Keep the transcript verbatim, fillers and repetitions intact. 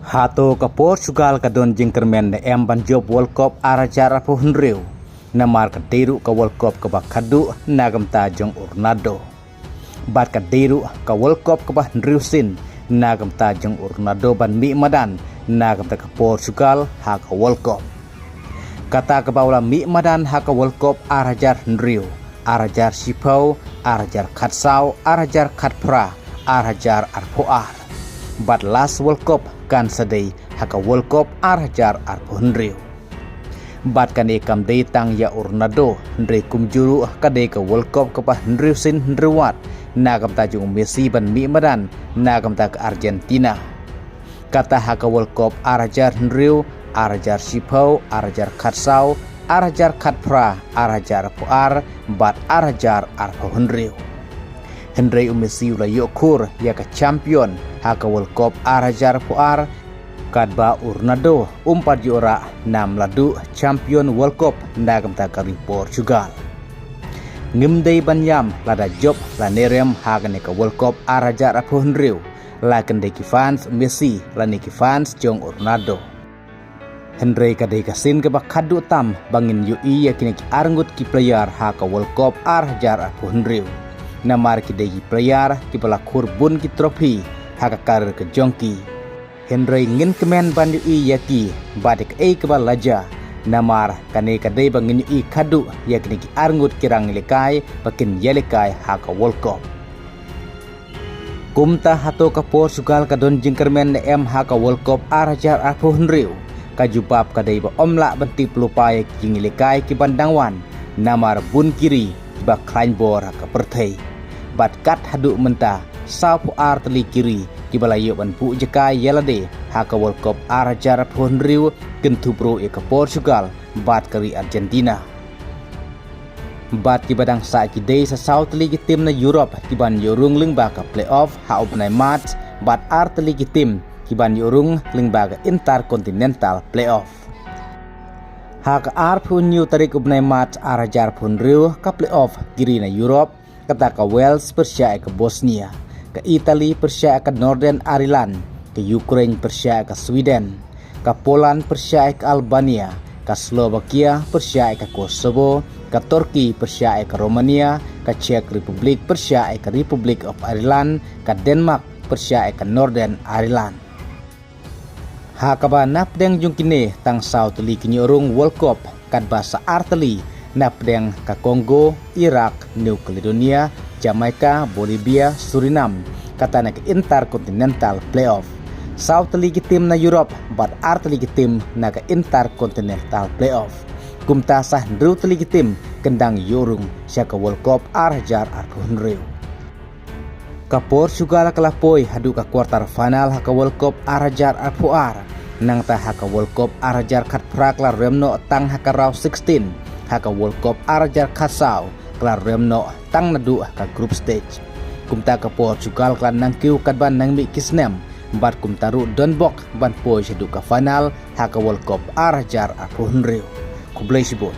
Hato ka Portugal ka don jingkyrmen ne em ban jop World Cup ar hajar arphew hynriew? Namar ka dei ruh ka World Cup kaba khadduh na ka bynta jong u Ronaldo. Bad ka dei ruh ka World Cup kaba hynriew sien na ka bynta jong u Ronaldo ban mih madan na ka bynta ka Portugal ha ka World Cup. Kata kaba u la mih madan ha ka World Cup ar hajar hynriew, ar hajar shiphew, ar hajar khatsaw, ar hajar khatphra, ar hajar arphew ar. Bad last World Cup kan sa dei ha ka World Cup ar hajar arphew hynriew. Bad kane kam dei tang ïa u Ronaldo, hynrei kumjuh ruh ka dei ka World Cup kaba hynriew sien hynriew wat na ka bynta jong u Messi ban mih madan na ka bynta ka Argentina. Kata ha ka World Cup ar hajar hynriew, ar hajar shiphew, ar hajar khatsaw, ar hajar khatphra, ar hajar arphew ar, bad ar hajar arphew hynriew. Hynrei u Messi u la ïoh khur ïa ka champion ha ka World Cup ar hajar arphew ar, katba u Ronaldo um pat ïoh rah namar la duh champion World Cup na ka bynta ka ri Portugal. Ngim dei ban ïam lada jop lane rem ha kane ka World Cup ar hajar arphew hynriew, la kin dei ki fans Messi lane ki fans jong u Ronaldo. Hynrei ka dei ka sien kaba khadduh tam ba ngin ïohi ïa kine ki arngut ki player ha ka World Cup ar hajar arphew hynriew. Namar ki dei ki player kiba la khur bun ki trophy ha ka career ka jong ki. Hynrei ngin kmen ban ïohi ïa ki bad kaei kaba la jia. Namar kane ka dei ba ngin ïohi khadduh ïa kine ki arngut ki rangïalehkai ba kin ïalehkai ha ka World Cup. Kumta hato ka Portugal ka don jingkyrmen ne em ha ka World Cup ar hajar arphew hynriew? Ka jubab ka dei ba ym lah ban tip lypa ïa ki jingïalehkai kiban dang wan, namar bun ki ri kiba khlaiñ bor ha ka pyrthei. Bad kat haduh mynta, sawphew ar tylli ki ri kiba la ïoh ban buh jaka ïa lade ha ka World Cup ar hajar arphew hynriew, kynthup ruh ïa ka Portugal bad ka ri Argentina. Bad kiba dang sah ki dei sa saw tylli ki tim na Europe kiban ïoh rung lyngba ka playoff ha u bnai March, bad ar tylli ki tim kiban ïoh rung lyngba ka Intercontinental Playoff. Ha ka arphew hynñiew tarik u bnai March ar hajar arphew hynriew, ka playoff ki ri na Europe, kata ka Wales pyrshah ïa ka Bosnia, ka Italy pyrshah ïa ka Northern Ireland, ka Ukraine pyrshah ïa ka Sweden, ka Poland pyrshah ïa ka Albania, ka Slovakia pyrshah ïa ka Kosovo, ka Turkey pyrshah ïa ka Romania, ka Czech Republic pyrshah ïa ka Republic of Ireland, ka Denmark pyrshah ïa ka Northern Ireland. Ha kaba napdeng jong kine tang saw tylli kin ïoh rung World Cup, katba sa ar tylli napdeng ka Congo, Iraq, New Caledonia, Jamaica, Bolivia, Suriname, kata na ka Intercontinental Playoff. Saw tylli ki tim na Europe bad ar tylli ki tim na ka Intercontinental Playoff. Kumta sa hynriew tylli ki tim kin dang ïoh rung sha ka World Cup ar hajar arphew hynriew. Ka Portugal ka la poi haduh ka quarter final ha ka World Cup ar hajar arphew ar. Nangta ha ka World Cup ar hajar khatphra ka la rem noh tang ha ka round sixteen. Ha ka World Cup ar hajar khatsaw ka la rem noh tang naduh ha ka group stage. Kumta ka Portugal ka la nang kiew katba nang mih ki snem, bad kumta ruh don bok ban poi shaduh ka final ha ka World Cup ar hajar arphew hynriew. Khublei shibun.